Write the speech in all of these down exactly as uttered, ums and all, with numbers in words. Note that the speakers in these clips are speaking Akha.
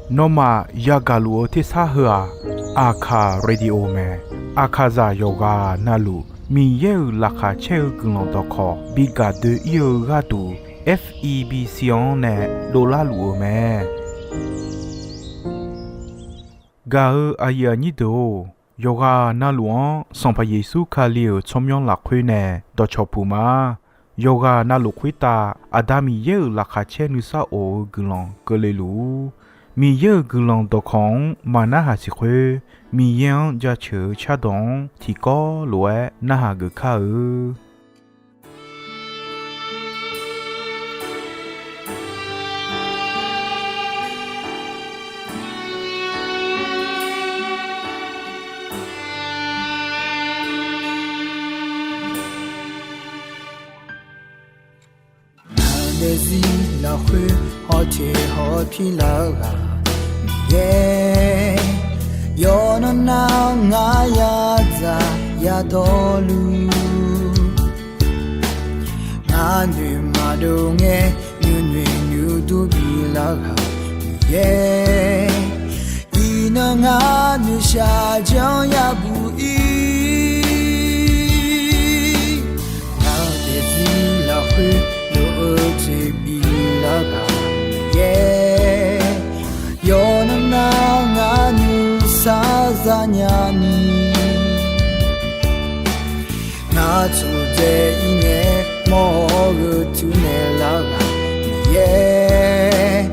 Nawmaf yagaq luf-eu tersar heu-aq, Aqkaq Radio mae. Aqkaqzaq yawqghaq navluf Miqyaer-euq laqkhaq caer-eu guiqlanq dawqkawq bi gaq doe-ir-eu gharduq, F E B C-anr nae dovlar luf-euq mae. Gaq-eu aqyuif aqnyir deuq-or, yawqghaq navluf-anr Sanqpaq Yeqsur Kali-euq tsawrmyanr lafkhoer nae dawqcawq puq ma. Yawqghaq navluf khoertav Aqda Miqyaer-euq laqkhaq caer nuisar of-eu guiqlanq keuvle luf-ur. Miqyaer-euq guiqlanq dawqkawq-anr maqnarhaq siq khoer, Miqyaer-anr jaceuq-eu cardawq-anr tiqkawv lof-aer narhaq geuf kar-eu. Ngaq daefzir lafkhoer hawteq hawpir lar-eu ghaq Miqyaer, yawqnan nar ngar yadzaq yadawrluf, ngar noeq maqdov ngae nuinoeq nuidur bilar-eu ghaq Miqyaer, iqnan ngar noeqshaq janr yabuq ir. Ngaq daefzir lafkhoer lof-eu jeq bilar-eu ghaq Miqyaer, yawqnan nar ngar nuisar zanya ni, ngar tsuqdzae ir ngae mawr-eu gheu tuq naeq lar-eu ghaq Miqyaer,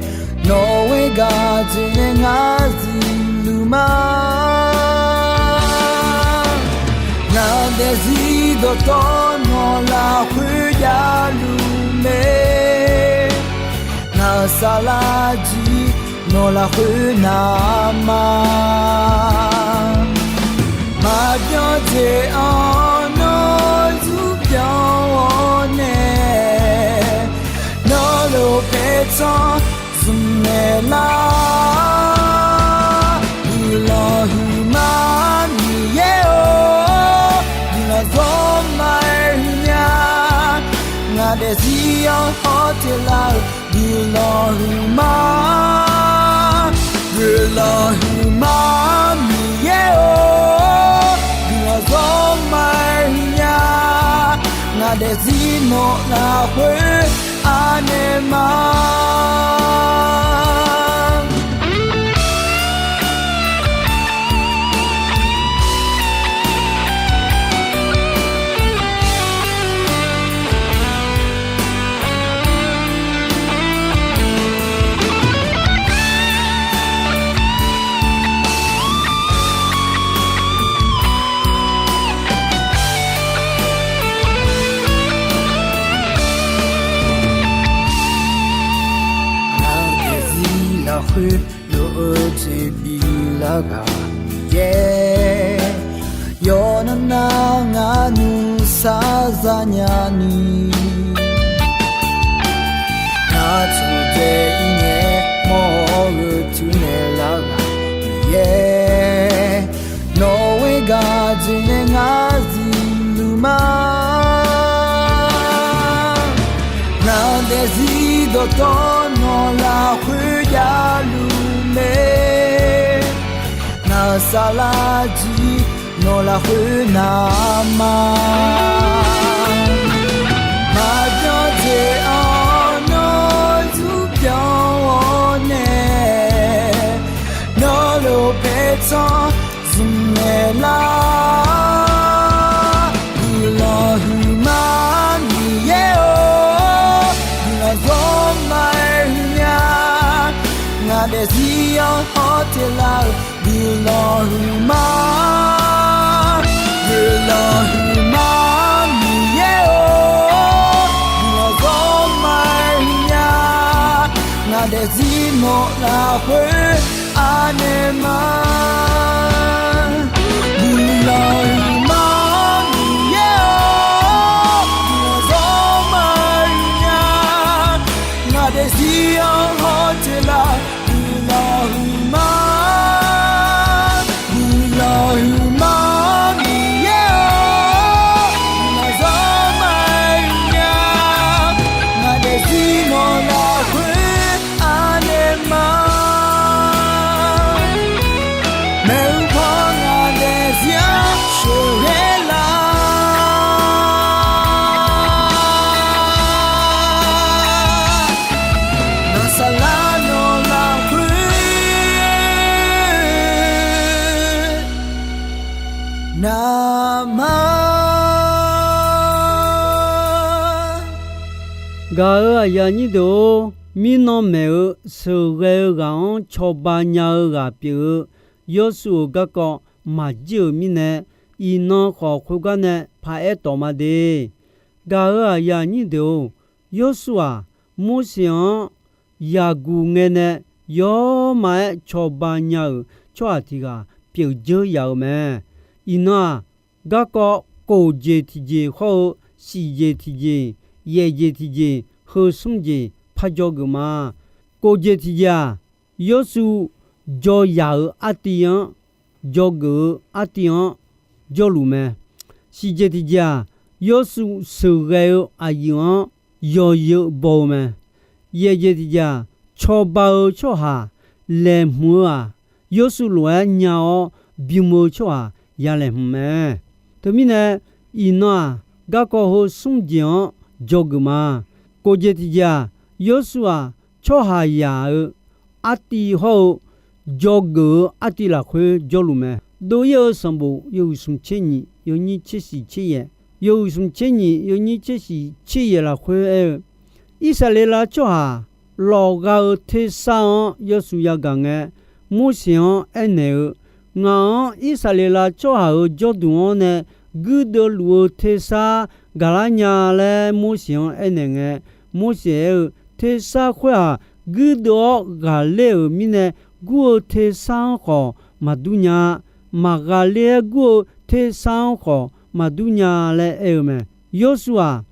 nawq-eu gaq jeq nae ngar zifluf ma. Ngaq daefzir dawqtawv nawq lafkhoer javluf mae, ngaq saflar jir nawq lafkhoer navma, maqbyan jeq-anr nawr zurbyan-awr nae, nawr lof paertsanr zmq naeq lar. Guiqlanq huiqma Miqyaer-or, guiqlanq zawr ma-aer huiqnya. Ngaq daefzir-anr hawteq lar-eu guiqlanq huiqma, guiqlanq huiqma Miqyaer-or, guiqlanq zawr ma-aer huiqnya. Ngaq daefzir nawq lafkhoer anaeq ma. Ngaq daefzir lafkhoer lof-eu jeq bilar-eu ghaq Miqyaer, yawqnan nar ngar nuisar zanya ni, ngar tsuqdzae ir ngae mawr-eu gheu tuq naeq lar-eu ghaq Miqyaer, nawq-eu gaq jeq nae ngar zifluf ma. Ngaq daefzir dawqtawv nawq lafkhoer javluf mae, ngaq saflar jir nawq lafkhoer navma, maqbyan jeq-anr nawr zurbyan-awr nae, nawr lof paertsanr zmq naeq lar. Guiqlanq huiqma Miqyaer-or, guiqlanq zawr ma-aer huiqnya. Ngaq daefzir-anr hawteq lar-eu guiqlanq huiqma, guiqlanq huiqma Miqyaer-or, guiqlanq zawr ma-aer huiqnya. Ngaq daefzir nawq lafkhoer anaeq ma. Guiqlanq huiqma Miqyaer-or, guiqlanq zawr ma-aer huiqnya. Ngaq daefzir-anr hawteq lar-eu guiqlanq huiqma, guiqlanq huiqma Miqyaer-or, guiqlanq zawr ma-aer huiqnya. Ngaq daefzir nawq lafkhoer anaeq Gaq-euq aqyuif aqnyir deuq-or, mirnan maeq-euq sheuqghae-eu ghaq-anr cawba nya-eu ghaq pyeuf-eu Yawrsuv-euq garkawv maqjir-euq mirnae, iqnan khawf khoergar nae paraer tawf ma de. Gaq-euq aqyuif aqnyir deuq-or, Yawrsuv-aq, Morseq-anr yaqguq ngae nae yawrma-aer cawba nya-euq tsawrhaq tiq ghaq pyeuf dzeur yaf-euq mae. Iqnan-aq, garkawv kof jeq tiqjeq hawr-eu, shif jeq tiqjeq, yaef jeq tiqjeq, heu smr jeq par dzawgeuf ma. Kof jeq tiqjeq-aq, Yawrsuv dzaw yaq-euq artiv-anr, dzawgeuf-eu artiv-anr jawrluf mae. Shif jeq tiqjeq-aq, Yawrsuv sheuqghae-eu aqyuif-anr yawzeu baw-eu mae. Yaef jeq tiqjeq-aq, cawba-eu tsawrhaq laeqhmq-eu-aq, Yawrsuv lof-aer nya-awr bym-eu tsawrhaq ya laeqhmq mae. Teumirnae, iqnan-aq, garkawv heu smr jeq-anr dzawgeuf ma. Kof jeq tiqjeq-aq, Yawrsuv-aq, tsawrhaqzaq-euq artiv hawr-eu dzawgeuf-eu artiv lafkhoer jawrluf mae. Dov-ir-eu sanqbof yawhuiq smq tser nyiq yawnyir tser shiq tser yaef, yawhuiq smq tser nyiq yawnyir tser shiq tser yaef lafkhoer aer-eu, Irsaqleqlav tsawrhaq lawqgha-eu tersar-anr Yawrsuv yagaq ngae, Morseq-anr aernaeq-eu, Ngaq-anr Irsaqleqlav tsawrhaq-euq jawrduq-anr nae guirdeuv luf-eu tersar gaqlar nya laer Morseq-anr aernaeq ngae, Morseq aer-eu, Tersar khoer-aq, guirdeuv-awr ghaqler-euq mirnae, gur-eu tersar-anr khawf maqdur nya-a. Maqghaqler-aer gur-eu tersar-anr khawf maqdur nya laer aer-eu mae. Yawrsuv-aq,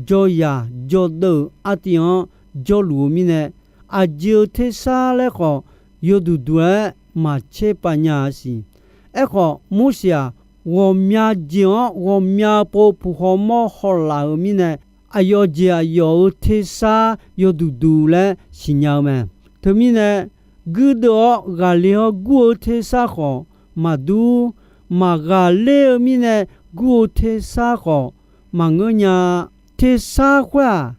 jawrzaq jawrdeuv-euq artiv-anr jawrluf-eu mirnae, aqjeq-eu tersar laer khawf yawduq duq-aer maqtser pav nya-a siq. Aerkhawf, Morseq-aq, ghawqmya jeq-anr ghawqmya pov puq haw mawr haw laf-euq mirnae, aqyawf jeq aqyawf-euq tersar yawduq duq laer siqnya-eu mae. Teumirnae, guirdeuv-awr ghaqler-awr gur-eu tersar khawf maqdur, maqghaqler-eu mirnae gur-eu tersar khawf maqngeur nya-a. Tersar khoer-aq,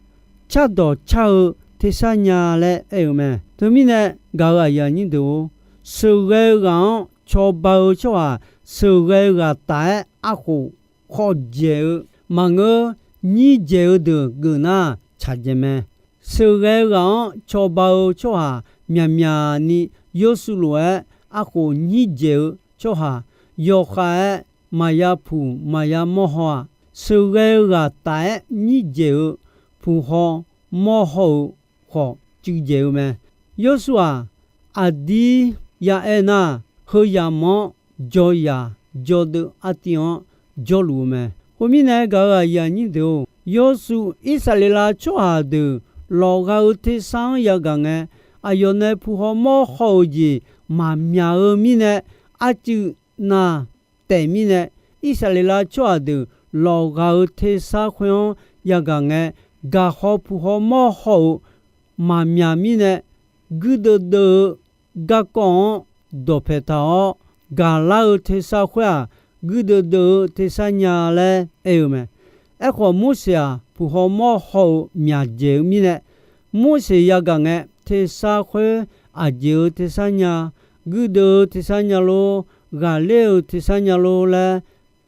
cardawq car-eu tersar nya laer aer-eu mae. Teumirnae, gaq-euq aqyuif aqnyir deuq-or, sheuqghae-eu ghaq-anr cawba-eu tsawrhaq sheuqghae-eu ghaq taf-aer arkhof khawf dzaeq-eu maqngeur, nyir dzaeq-eu deuq geuf nar tsaq dzaeq mae. Sheuqghae-eu ghaq-anr cawba-eu tsawrhaq myaqmyaq ni Yawrsuv lof-aer arkhof nyir dzaeq-eu tsawrhaq yawkhav-aer maqya puq maqya mawrhaw-aq, sheuqghae-eu ghaq taf-aer nyir dzaeq-eu puq haw mawrhaw-eu khawf cuiv dzaeq-eu mae. Yawrsuv-aq, aqdir ya aer nar, heu yamq-anr jawrzaq jawrdeuv artiv-anr jawrluf-eu mae. Khoermirnae, gaq-euq aqyuif aqnyir deuq-or, Yawrsuv Irsaqleqlav tsawrhaq deuq lawqgha-eu tersar-anr yagaq ngae, aqyawf nae puq haw mawrhaw-euq jeq maqmyaq-eu mirnae, arcuiv nav taef mirnae, Irsaqleqlav tsawrhaq deuq lawqgha-eu tersar khoer-anr yagaq ngae, gaqhaw puq haw mawrhaw-euq maqmyaq mirnae, guirdeuv deuv-eu garkawv-anr dawqpae taq-awr, gaqlar-eu tersar khoer-aq, guirdeuv deuv-eu tersar nya laer aer-eu mae. Aerkhawf, Morseq-aq, puq haw mawrhaw-eu myaq dzaeq-eu mirnae, Morseq yagaq ngae, tersar khoer aqjeq-eu tersar nya, guirdeuv-eu tersar nya lor, ghaqler-eu tersar nya lor laer,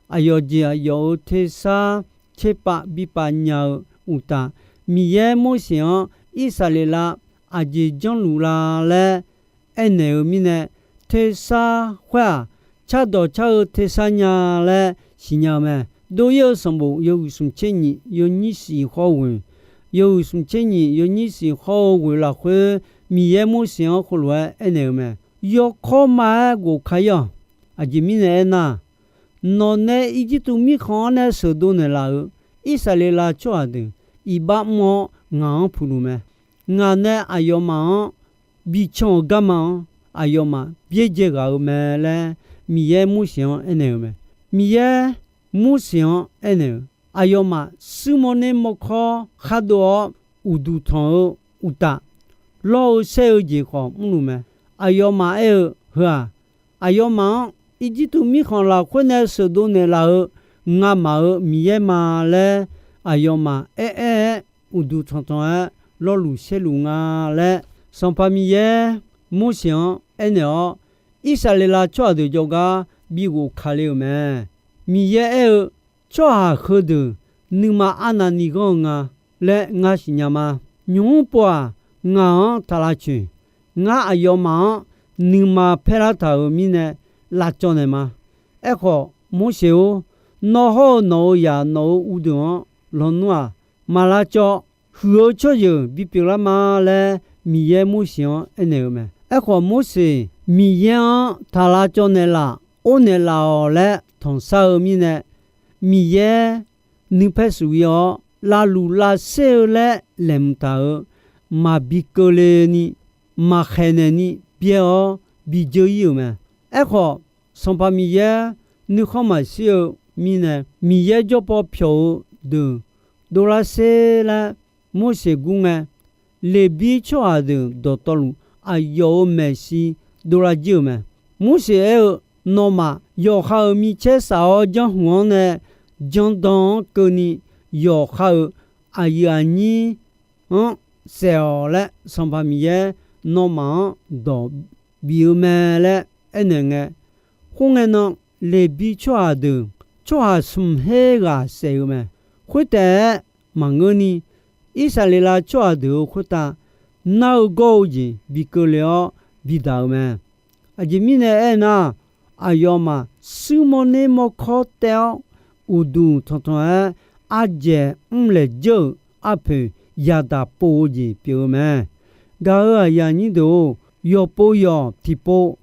aqyawf jeq aqyawf-euq tersar tserpav bipav nya-eu uqtaf, Miqyaer Morseq-anr Irsaqleqlav aqjeq janrluf la laer aernaeq-eu mirnae, tersar khoer-aq, cardawq car-eu tersar nya laer siqnya-eu mae. Dov-ir-eu sanqbof yawhuiq smq tser nyiq yawnyir siq hawr-eu ghoeq, yawhuiq smq tser nyiq yawnyir siq hawr-eu ghoeq lafkhoer, Miqyaer Morseq-anr heulof-aer aernaeq-eu mae. Yawkawr ma-aer ghofka-ir-awq. Aqjeq mirnae aernar, nawq nae Irjirtuv mirkhanq-anr nae sheuqdov naeqlaf-euq Irsaqleqlav tsawrhaq deuq iqbax mr-awr ngaq-anr puq luf mae. Ngaq nae aqyawfmaf-anr bican-euq garma-anr aqyawfmaf byaerdzae ghaq-euq mae laer Miqyaer Morseq-anr aernaeq-euq mae. Miqyaer Morseq-anr aernaeq-euq, aqyawfmaf suirmawr ner mawrkawr khardov-awr uqduq tanq-eu uqtaf, lawr-eu saer-eu jeq khawf mrluf mae. Aqyawfmaf aer-eu, Heu-aq, aqyawfmaf-anr Irjirtuv mirkhanq lafkhoer nae sheuqdov naeqlaf-euq ngamaf-euq Miqyaer ma laer aqyawfmaf aer aer-aer uqduq tanqtanq-aer lawrluf saerluf nga laer, Sanqpaq Miqyaer Morseq-anr aernaeq-awr, Irsaqleqlav tsawrhaq deuq jawrgar bi ghofka le-euq mae. Miqyaer aer-eu, Tsawrhaq heudeuq nuima arnavni ghanr-eu nga. laer ngar siqnya ma. Nymq-mr pov-aq, ngaq-anr taq lavcoeq. Ngar aqyawfmaf-anr nuima paerlar taq-euq mirnae lavcawv naeq ma. Aerkhawf, Morseq-or, nawr hawr-eu nawq-euq zaq nawq-euq uvdeuq-anr lawnmr-aq, maq lavcawv. Huiq-eu tsawrjeuq bipyeuf lar ma laer Miqyaer Morseq-anr aernaeq-eu mae. Aerkhawf, Morseq Miqyaer-anr taq lavcawv naeqlaf, or naeqlaf-awq laer tanqshar-eu mirnae, Miqyaer nuipaer shuf-ir-awr, lavluq lavser-eu laer laeqhmq taq-euq maqbi keuvle ni, maqkhaeq naeqni byaer-awr bi dzeur-ir-euq mae. Aerkhawf, Sanqpaq Miqyaer nuikhanr maqshir-eu mirnae, Miqyaer jawrpaw pyawq-eu deuq dovlar sher laer Morseq gur ngae, Leqbir tsawrhaq deuq dawqtawvluf aqyawf-euq maeqshi dovlar jir-euq mae. Morseq aer-eu, Nawmaf yawqha-euq micaer saf-awr janrhmq-anr nae janrdan-anr keuvni yawqha-euq aqyuif aqnyir-anr saef-awq laer Sanqpaq Miqyaer nawmaf-anr dawq bif-eu mae laer aernaeq ngae, khoerngae nan Leqbir tsawrhaq deuq tsawrhaq smq her ghaq saef-eu mae. Khoertaef-aer maqngeurni, Irsaqleqlav tsawrhaq deuq-euq khoertav nar-eu gawr-eu jeq bi keuvle-awr bidaq-eu mae. Aqjeq mirnae aernar, aqyawfmaf shuir mawrner mawrkawr taev-awr, uqduq tanqtanq-aer ardzaeq mrlaeq dzeur-euq arpoeq yadaq pov-eu jeq pyeuf-eu mae. Gaq-euq aqyuif aqnyir deuq-or, yawqpov yawq tiqpov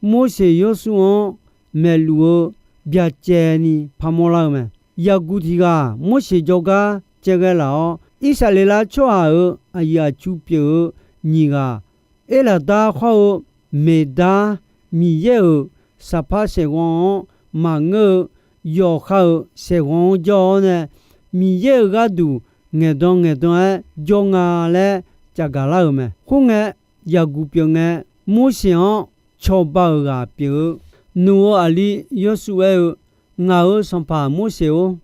Morseq Yawrsur-anr maeqluf-eu byacaevni parmawr lar-eu mae. Yaqguq tiq ghaq Morseq jawrgar caevghae laf-awr, Irsaqleqlav tsawrhaq-euq aqyuif aqtsu pyeuf-eu nyiq ghaq, Erlaqdar khawr-eu Meqdar, Miqyaer-euq saqpar saeqghanq-anr maqngeur-eu yawqha-euq saeqghanq-anr jawr-awr nae, Miqyaer-euq gharduq ngaeqdan ngaeqdan-aer jawr nga laer cavgaq lar-euq mae. Khoerngae, yaqguq pyeuf ngae, Morseq-anr cawba-euq ghaq pyeuf-eu, Nuq-eu aqli Yawrsur aer-eu, Ngaq-euq sanqpaq Morseq-or,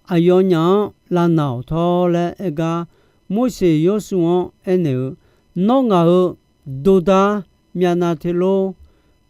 aqyawfnyaf-anr lavnaq-awq tawr laer aer gar, Morseq Yawrsur-anr aernaeq-eu, Nawr ngaq-euq dordar myavnav te lor.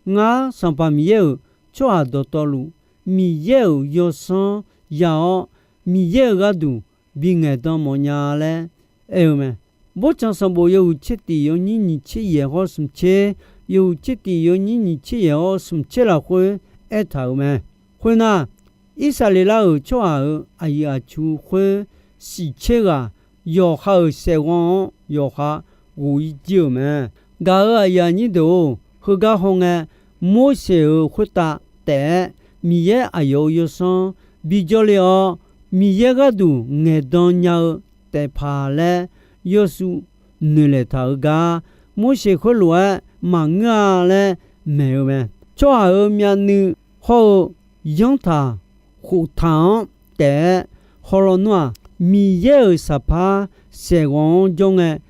Ngar, Sanqpaq Miqyaer-euq tsawrhaq dawqtawvluf, Miqyaer-euq yawsanr ya-awr, Miqyaer-euq gharduq bi ngaeqdan mawfnya laer aer-eu mae. Borcan sanqbof yawhuiq tser tif yawnyir nyiq tser yaeq hawr smq tser, yawhuiq tser tif yawnyir nyiq tser yaeq hawr smq tser lafkhoer aertaq-euq mae. Khoernar, Irsaqleqlav-euq tsawrhaq-euq aqyuif aqtsu khoer siq tser ghaq yawqha-euq saeqghanq-anr yawqha ghof-ir jir-euq mae. Gaq-euq aqyuif aqnyir deuq-or, heugar hawngae, Morseq-euq khoertav taef-aer Miqyaer aqyawf-euq yawsanr bi jawrle-awr, Miqyaer gharduq ngaeqdan nya-eu taefpaq laer Yawrsur noeqlaeq taq-eu gar, Morseq khoerlof-aer maqngeur-a laer maeq-eu mae. Tsawrhaq-euq myavnuiv hawr-eu yanrtaq khoftaq-anr taef-aer hawlawnmr-aq, Miqyaer-euq saqpar saeqghanq-anr jawr ngae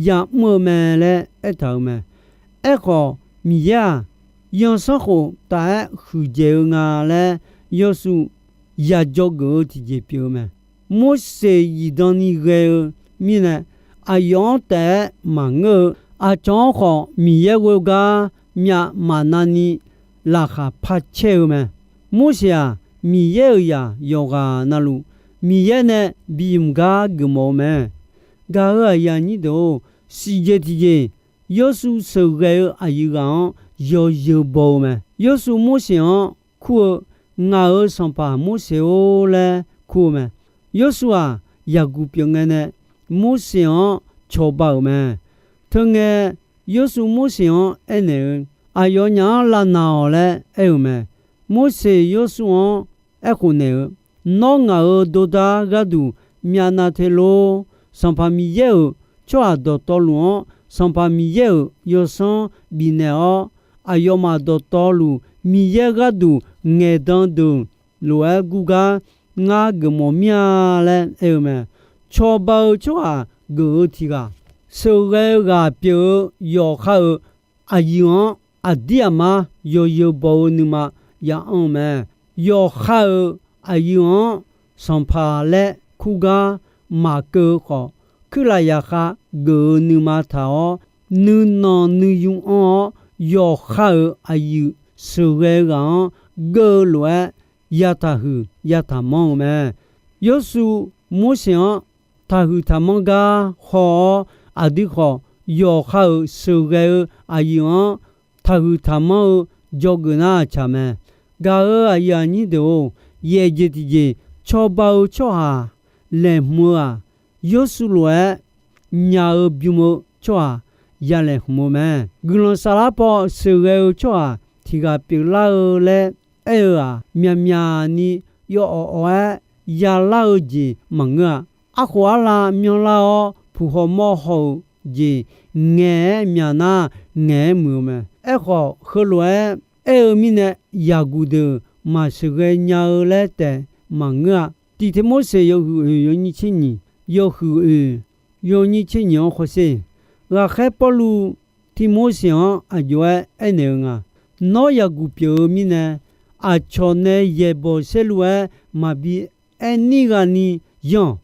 ya'mr-eu mae laer aertaq-euq mae. Aerkhawf, Miqyaer-aq, yansanr khoftaq-aer huiqdzaeq-eu nga laer Yawrsur yajawr geuf-eu tiqjeq pyeuf-eu mae. Morseq zifdan ni ghae-eu mirnae, aqyawf-anr taef-aer maqngeur-eu, aqcawq-anr khawf Miqyaer ghoe gar myav maqnav ni laqkhaq par caer-eu mae. Morseq-aq, Miqyaer-euq zaq yawqghaq navluf, Miqyaer nae bi mq gar geufmawf-eu mae. Gaq-euq aqyuif aqnyir deuq-or, siqjeq tiqjeq, Yawrsur sheuqghae-eu aqyuif ghaq-anr yawzeu baw-eu mae. Yawrsur Morseq-anr kur-eu, Ngaq-euq sanqpaq Morseq-or laer kur-eu mae. Yawrsur-aq, yaqguq pyeuf ngae nae Morseq-anr cawba-euq mae. Teungae, Yawrsur Morseq-anr aernaeq-eu, Aqyawfnyaf-anr lavnaq-awq laer aer-euq mae. Morseq Yawrsur-anr aerkhof naeq-eu, Nawr ngaq-euq dordar gharduq myavnav te lor. Sanqpaq Miqyaer-euq tsawrhaq dawqtawvluf-anr Sanqpaq Miqyaer-euq yawsanr bifnaeq-awr, aqyawfmaf dawqtawvluf Miqyaer gharduq ngaeqdan deuq lof-aer gur gar ngar geufmawf mir-a laer aer-eu mae. Cawba-eu tsawrhaq geuf-eu tiq ghaq, sheuqghae-eu ghaq pyeuf-eu yawqha-euq aqyuif-anr aqdir aqmar yawzeu baw-eu nuima ya'anr-eu mae. Yawqha-euq aqyuif-anr sanqpaq laer kur gar maqkeuv-eu khawf, kuirlaf yaqkhav geuf-eu nuima taq-awr, nuinanq nuiyu anr-awr, yawqha-euq aqyuif sheuqghae-eu ghaq-anr geur-eu lof-aer yataq huiq yataq manr-eu mae. Yawrsur Morseq-anr taqhuiq taqmanr gar haw-awr, aqdui khawf yawqha-euq sheuqghae-eu aqyuif-anr taqhuiq taqmanr-eu dzawgeuf nar tsaq mae. Gaq-euq aqyuif aqnyir deuq-or, yaeq jeq tiqjeq cawba-eu tsawrhaq laeqhmq-eu-aq, Yawrsuv lof-aer nya-eu bym-eu tsawrhaq ya laeqhmq-eu mae. Guiqlanq saflar paw sheuqghae-eu tsawrhaq tiq ghaq pyeuflar-eu laer aer-eu-aq, myaqmyaq ni yawawq awq-aer yalar-eu jeq maqngeur-a. Arkhof arlav myanrlar-awr, puq haw mawr haw-euq jeq ngaeq-aer myaq nar, ngaeq-aer muiq-eu mae. Aerkhawf, heulof-aer aer-eu mirnae, yaqguq deuq maqsheuqghae nya-eu laer taef maqngeur-a. Tiq Tirmorseq yawhuiq oeq yawnyir tser nyiq, yawhuiq oeq yawnyir tser nyiq-anr hawsher. Ghaqkhaer Pawrluv Tirmorseq-anr aqjox-aer aernaeq-eu nga. Nawr yaqguq pyeuf-eu mirnae, aqcawq nae yaeqbawq saerlu-aer maqbi aer nir ghaq ni yanr-awq.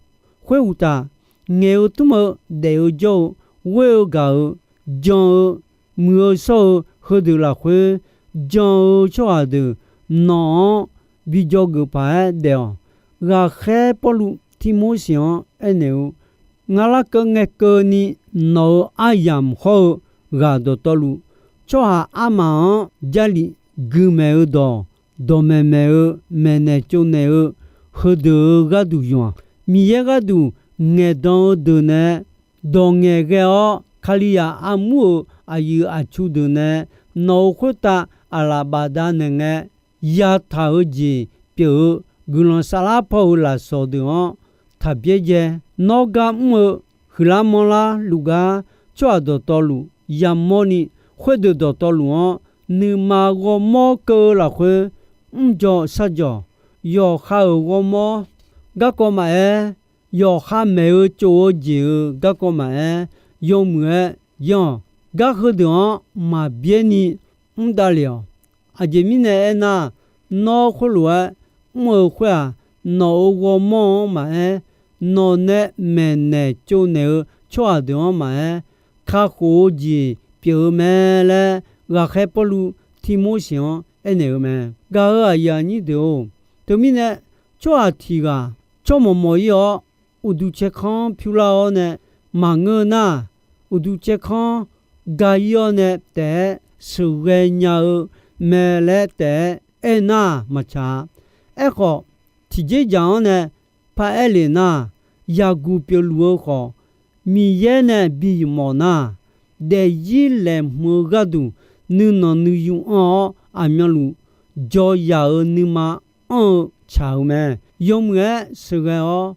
Khoeruqtaf, ngaeq-eu tmr-eu, daef-eu jawr-eu, ghoer-eu gaq-eu, jan-eu, muiq-eu shawr-eu heudeuq lafkhoer, jan-eu tsawrhaq deuq nawq-anr bi dzawgeuf paq-aer daef-awq. Ghaqkhaer Pawrluv Tirmorseq-anr aernaeq-eu, Ngar larkeuv ngae keuvni nawq-euq aryamq hawr-eu ghaq dawqtawvluf, tsawrhaq armaf-anr Jarlif guimaeq-eu dawq, dawqmaeq maeq-eu, maeqnaeq tsovnaeq-eu, heudeuq-eu gharduq yawq-aq, Miqyaer gharduq ngaeqdan-eu deuq nae dawq ngaeqghae-awr, Kalizaq armur-euq aqyuif aqtsu deuq nae nawq-euq khoertav aqlaf bafdav naeq ngae, yataq-eu jeq pyeuf-eu guiqlanq saflar paw-euq lafsawq deuq-anr taq byaerdzae. Nawr gar mr-eu huiqlar manrlar luf gar tsawrhaq dawqtawvluf yamawrni, khoerdeuq dawqtawvluf-anr nuima ghawrmawr keuv-eu lafkhoer mrdzaw shardzawq, yawqha-euq ghawrmawr garkawv maqaer, yawqha maeq-eu tsov-eu jeq-euq garkawv maqaer, yawmuiq-aer yanr-awq. Gar heudeuq-anr maqbyaer ni mr davlef-awq. Aqjeq mirnae aernar, nawr khoerlof-aer mr-eu khoer-aq, nawq-euq ghawrmawr-anr maqaer, nawq nae maeqnaeq tsovnaeq-eu tsawrhaq deuq-anr maqaer, kakhof-eu jeq pyeuf-eu mae laer, ghaqkhaer Pawrluv Tirmorseq-anr aernaeq-eu mae. Gaq-euq aqyuif aqnyir deuq-or, teumirnae tsawrhaq tiq ghaq tsawrmawq mawq-ir-awr, uqduq tsaerkanr pyurlar-awr nae maqngeur nar, uqduq tsaerkanr ga-ir-awr nae taef-aer sheuqghae nya-eu mae laer taef-aer aernar maqtsaq-a. Aerkhawf, tiqjeq dzaq-anr nae paraer lef nar, yaqguq pyeufluf-eu khawf, Miqyaer nae bi mawf nar, daefzir laeqhmq-eu gharduq nuinanq nuiyu anr-awr, aqmyanluf jawryaq-euq nuima anr-eu tsaq-eu mae. Yawmuiq-aer sheuqghae-awr,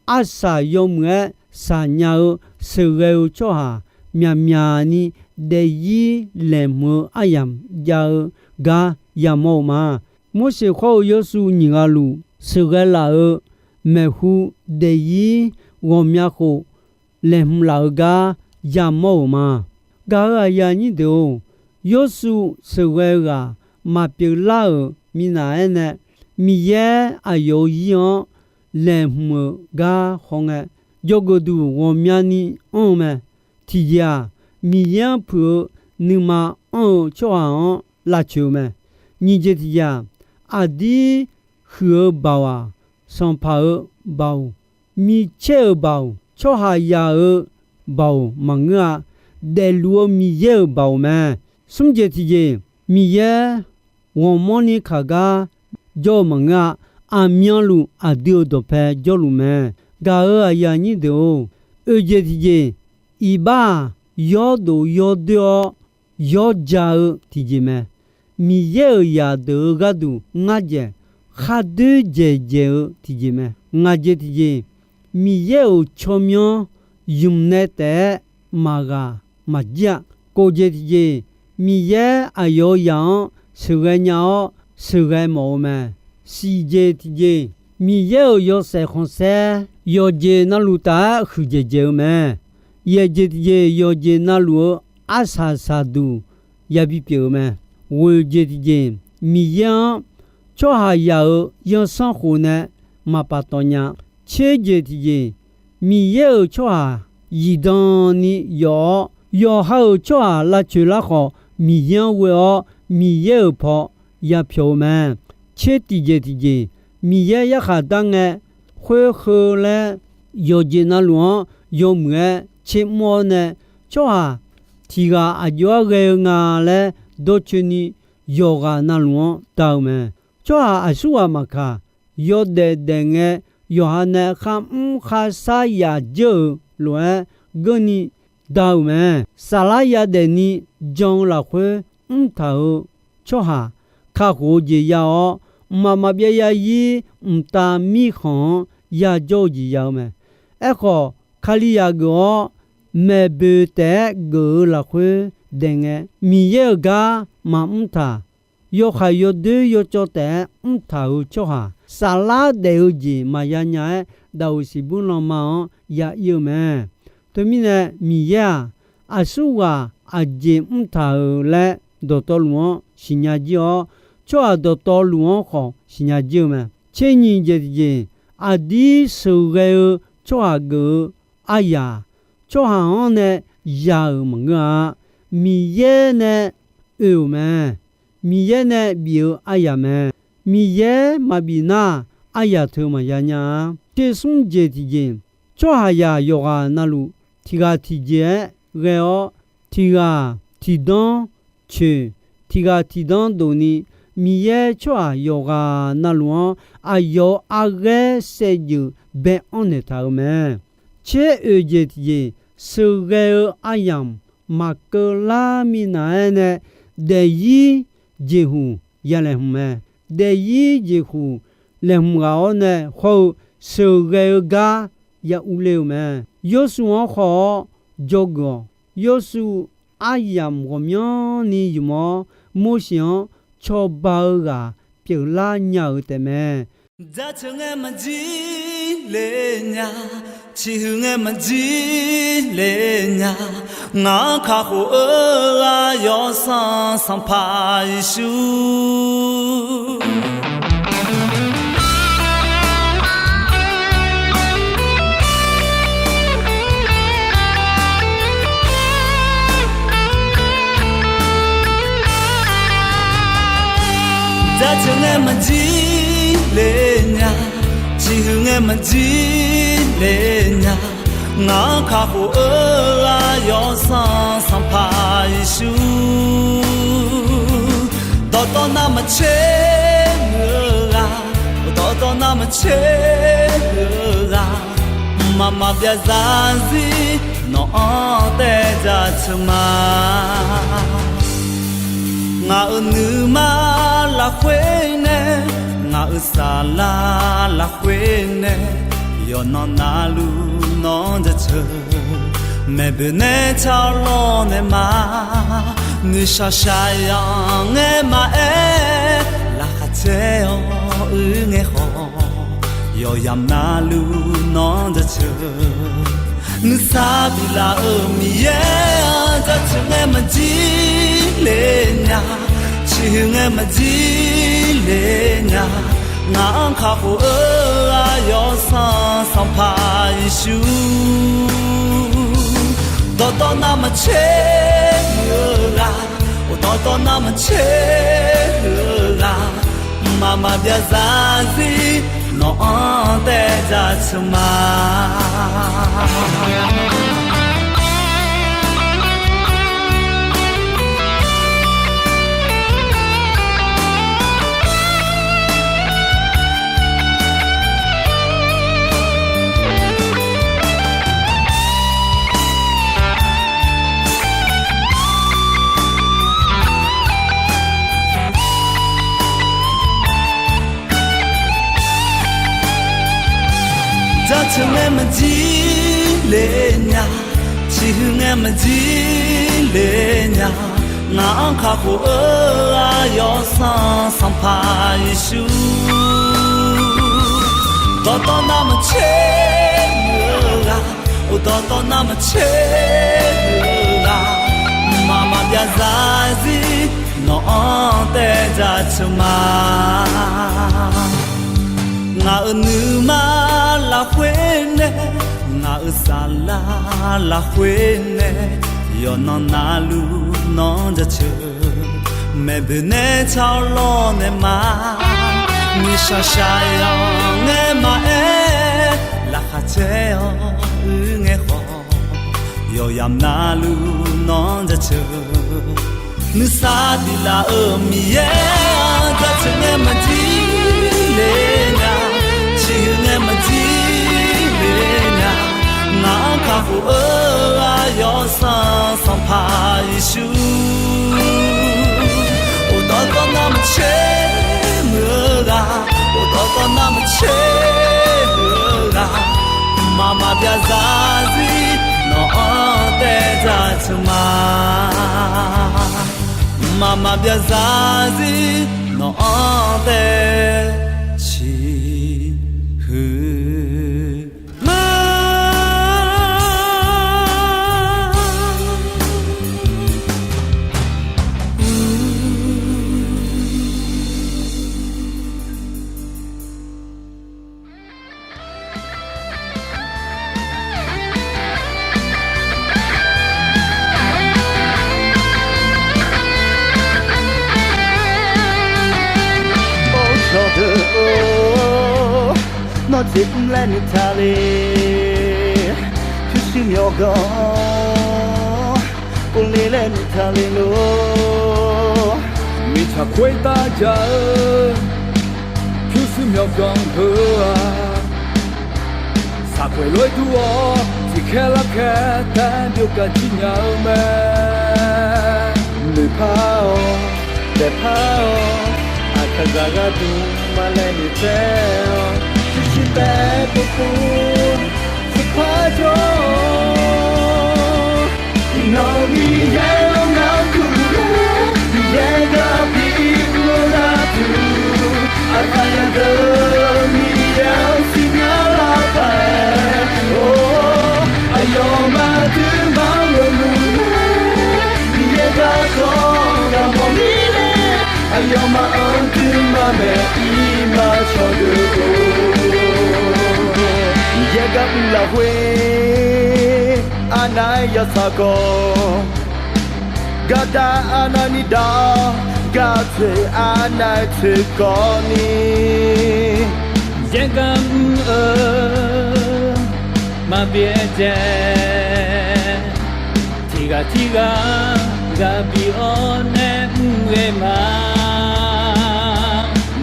arsaq yawmuiq-aer saqnya-eu sheuqghae-eu tsawrhaq myaqmyaq ni daefzir laeqhmq-eu aryamq jav-eu gar yamawr-eu ma. Morseq khawr-eu Yawrsuv nyiq ghaq luf sheuqghae laf-euq maeqhu daefzir ghawqmya khof laeqhmq laf-eu gar yamawr-euq ma. Gaq-euq aqyuif aqnyir deuq-or, Yawrsuv sheuqghae-eu ghaq maqpyeuf lar-euq minav-aer nae, Miqyaer aqyawf-euq zir-anr laeqhmq-euq gar hawngae, dzawgeuf duq ghawqmyani anr-eu mae. Tiqjeq-aq, Miqyaer-anr puiq-eu nuima anr-eu tsawrhaq-anr lavcoeq-eu mae. Nyiq jeq tiqjeq-aq, aqdir huiq-eu baoq-aq, sanqpaq-euq baoq, micaer-euq baoq, tsawrhaqzaq-euq baoq maqngeur-a. Daefluf-eu Miqyaer-euq baoq mae. Smr jeq tiqjeq, Miqyaer ghawqmanrni kaq gar jawr-eu maqngeur-a. Aqmyanluf aqdui-euq dawqpae jawrluf mae. Gaq-euq aqyuif aqnyir deuq-or, oeq jeq tiqjeq, iqbax-aq, yawr dof yawr doer-awr yawr ja-eu tiqjeq mae. Miqyaer-euq zaqdeuq-eu gharduq ngar dzaeq, khar doer dzaeq dzaeq-eu tiqjeq mae. Ngaq jeq tiqjeq, Miqyaer-euq tsawrmyanr ymq nae taef-aer maqghaq maqjir-a. Kof jeq tiqjeq, Miqyaer aqyawf-euq zaq-anr sheuqghae nya-awr sheuqghae mawf-eu mae. Siq jeq tiqjeq, Miqyaer-euq yawshaef khanqsaer yawqjeq navluf taf-aer huiqdzaeq dzaeq-eu mae. Yaeq jeq tiqjeq, yawqjeq navluf-eu arsaq saqduq yabi pyeuf-eu mae. Ghoeq jeq tiqjeq, Miqyaer-anr tsawrhaqzaq-euq zanrsanrkhof nae maqpaf tawv nya. Tser jeq tiqjeq, Miqyaer-euq tsawrhaq zifdan ni yawf-awr, yawqha-euq tsawrhaq lavcoeq lar khawf, Miqyaer-anr ghoe-awr Miqyaer-euq paw yapyawq-eu mae. Tser tiqjeq tiqjeq, Miqyaer yarkhaq dar ngae, khoer heu laer yawqjeq navluf-anr yawmuiq-aer tsermr-awr nae, tsawrhaq tiq ghaq aqjox-aer ghae-eu nga laer dawrcoeni yawqghaq navluf-anr da-eu mae. Tsawrhaq aqsurghaq maqkaq, yawdaef daef ngae, yawqha nae kharmr kharshar yaf dzeur-euq lof-aer geurni da-euq mae. Saflar yadaef ni jan-eu lafkhoer mrtaq-euq tsawrhaq kakhof-eu jeq ya-awr, mqmaq maqbyav zarzir mqtav mirkhanq-anr yajawr-eu jeq ya-eu mae. Aerkhawf, Kalizaq geuf-awr maeqboeq taef-aer geuf-eu lafkhoer daef ngae, Miqyaer-euq gar maqmr taq. Yawkhaeq yawdoer yawcawv taef-aer mrtaq-euq tsawrhaq, saflar daef-eu jeq maqya nya-aer, daqoq siqbur lanma-anr ya ir-eu mae. Teumirnae, Miqyaer-aq, aqsurghaq aqjeq mrtaq-euq laer dawqtawvluf-anr siqnya jir-awr, tsawrhaq dawqtawvluf-anr khawf siqnya jir-eu mae. Tser nyiq jeq tiqjeq, aqdir sheuqghae-eu tsawrhaq geuf-eu aryaq, tsawrhaq-anr nae ya-euq maqngeur-a. Miqyaer nae oe-euq mae. Miqyaer nae bif-eu aryaq mae. Miqyaer maqbif nar, aryaq teu maqya nya-a. Tser smr jeq tiqjeq, tsawrhaqzaq yawqghaq navluf tiq ghaq tiqjeq-aer ghae-awr, tiq ghaq tiqdanr coeq, tiq ghaq tiqdanr dof ni, Miqyaer tsawrhaq yawqghaq navluf-anr aqyawf-euq arghaer saevdzeuf bae-anr naeqtaq-euq mae. Tser oeq jeq tiqjeq, sheuqghae-eu aryamq maqkeuv lar minav-aer nae, daefzir jeqhuq ya laeqhmq mae. Daefzir jeqhuq laeqhmq ghaq-awr nae hawr-eu sheuqghae-eu gar ya urler-eu mae. Yawshuif-anr khawf-awr dzawgeuf-awq. Yawshuif aryamq ghawqmyanrni ymq-awr, Morseq-anr cawba-eu ghaq pyeuflar nya-euq taefmae. Jaceuq ngae maqjir le nya, ciqhuiq ngae maqjir le nya, ngaq-anr kakhof-eu ghaq Yawsanr Sanqpaq Yeqsur. Jaceuq ngae maqjir le nya, ciqhuiq ngae maqjir le nya, ngaq-anr kakhof-eu ghaq Yawsanr Sanqpaq Yeqsur. Dawqtawv navmaqtser muiq-eu ghaq, dawqtawv navmaqtser muiq-eu ghaq, mqmaq maqbyav zarzir nawq-anr taev jaceuq ma. Ngaq-euq nuima lafkhoer nae, ngaq-euq saflar lafkhoer nae, yawqnan navluf nawq-anr jaceuq. Maeqboeq nae tsawrlawr nae ma, nuishaq shaqyanq ngae maqaer, laqkhaq caer-awr uir ngae khawf, yawqyamq navluf nawq-anr jaceuq. Nuisar biflaf-euq Miqyaer-anr jaceuq ngae maqjir le nya, ciqhuiq ngae maqjir le nya, ngaq-anr kakhof-eu ghaq Yawsanr Sanqpaq Yeqsur. Dawqtawv navmaqtser muiq-eu ghaq, dawqtawv navmaqtser muiq-eu ghaq, mqmaq maqbyav zarzir nawq-anr taev jaceuq ma. Jaceuq ngae maqjir le nya, ciqhuiq ngae maqjir le nya, ngaq-anr kakhof-eu ghaq Yawsanr Sanqpaq Yeqsur. Dawqtawv navmaqtser muiq-eu ghaq, dawqtawv navmaqtser muiq-eu ghaq, mqmaq maqbyav zarzir nawq-anr taev jaceuq ma. Ngaq-euq nuima lafkhoer nae, ngaq-euq saflar lafkhoer nae, yawqnan navluf nawq-anr jaceuq. Maeqboeq nae tsawrlawr nae ma, nuishaq shaqyanq ngae maqaer, Laqkhaq caer-awr uir ngae khawf, yawqyamq navluf nawr jaceuq-eu, nuisar tiq laf-euq Miqyaer-anr jaceuq ngae maqjir le nya, ciqhuiq ngae maqjir le nya, ngaq-anr kakhof-eu aqyawf Sanqpaq Yeqsur. Uqdawr dawrnar maqtser muiq-eu ghaq, uqdawr dawrnar maqtser muiq-eu ghaq, mqmaq maqbyav zarzir nawq-anr taev jaceuq ma. Mqmaq maqbyav zarzir nawq-anr taev ciqhuiq ma. Or cawqdeuq-or, nawr jeq mr laer noeqtaq le. Pyurshuir myawqganq povle laer noeqtaq le lor. Mirtsaq khoertav jaq-eu pyurshuir myawqganq heu-aq, saqkhoeq lof-aer dur-awr tiqkhaer larkhaer taef-aer byov gaq jir nya-eu mae. Noeqpar-awq, daefpar-awq, aqkaqzaq gharduq maqlaeq noeqtsaev-awq. Pyurshuir taef-aer povpov, tiqpar jawr-awq. Iqnan Miqyaer-anr ngar kurluf-ur, Miqyaer gar bi ur-eu gharduq, aqkaqzaq deuq Miqyaer-anr siqnya lar paq-aer, or, aqyawfmaf duimaf-anr ghawqluf-ur, Miqyaer garkawv gaq mawf mirnae, aqyawfmaf-anr duimaf maeq ir ma cawqdeuq-or. Miqyaer gar mr lafkhoer arnav-aer yawtsaq khawf, gardav arnavni dav-awr, gaq tsoeq arnav-aer tsoeq kawvni, Miqyaer gar mr-eu maqbyaev dzae, tiqghaq tirghaq ghaq bi-awr nae mr ghae ma.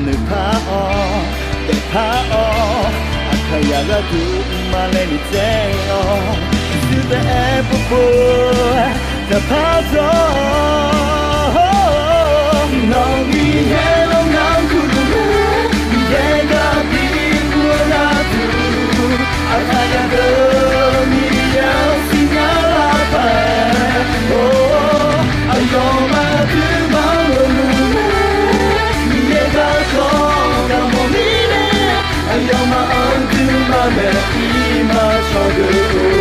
Noeqpar-awr, daefpar-awr, aqkaqzaq gharduq maqlaeq noeqtsaev-awq. Pyurshuir taef-aer povpov, daefpar jawr-awq. Nawq Miqyaer-anr ngar kurluf-ur, Miqyaer gar bi ur-eu gharduq, aqkaqzaq deuq Miqyaer-anr siqnya lar paq-aer, or, aqyawfmaf duimaf-anr ghawqluf-ur, Miqyaer garkawv gaq mawf mirnae, aqyawfmaf-anr duimaf maeq ir ma cawqdeuq-or.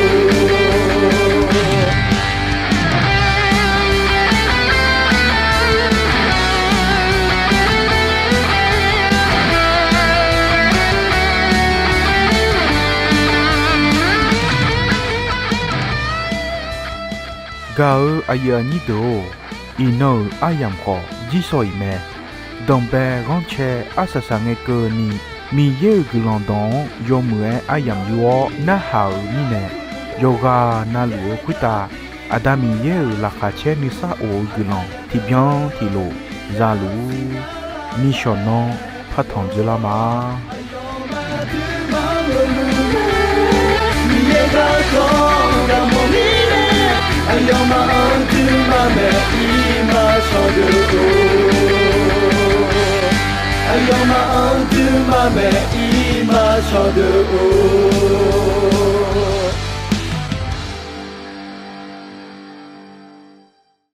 Gaq-eu aqyuif aqnyir deuq-or, iqnan-euq aryamq khawf jirsawq iq mae. Danqbae ghanrcae arsaq saqngae keuvni, Miqyaer-euq guiqlanq dawq-anr yawmuiq-aer aryamq yur-awr narhaq-euq mirnae, yawqghaq navluf-eu khoertav Aqda Miqyaer-euq laqkhaq caer nuisar of-eu guiqlanq tiqbyan tiqlof zaluf-ur. Nishawq nanr partanq dzeurlar ma. Miqyaer garkawv gaq mawf mirnae, aqyawfmaf-anr duimaf maeq ir ma cawqdeuq-or. Aqyawfmaf-anr duimaf maeq ir ma cawqdeuq-or.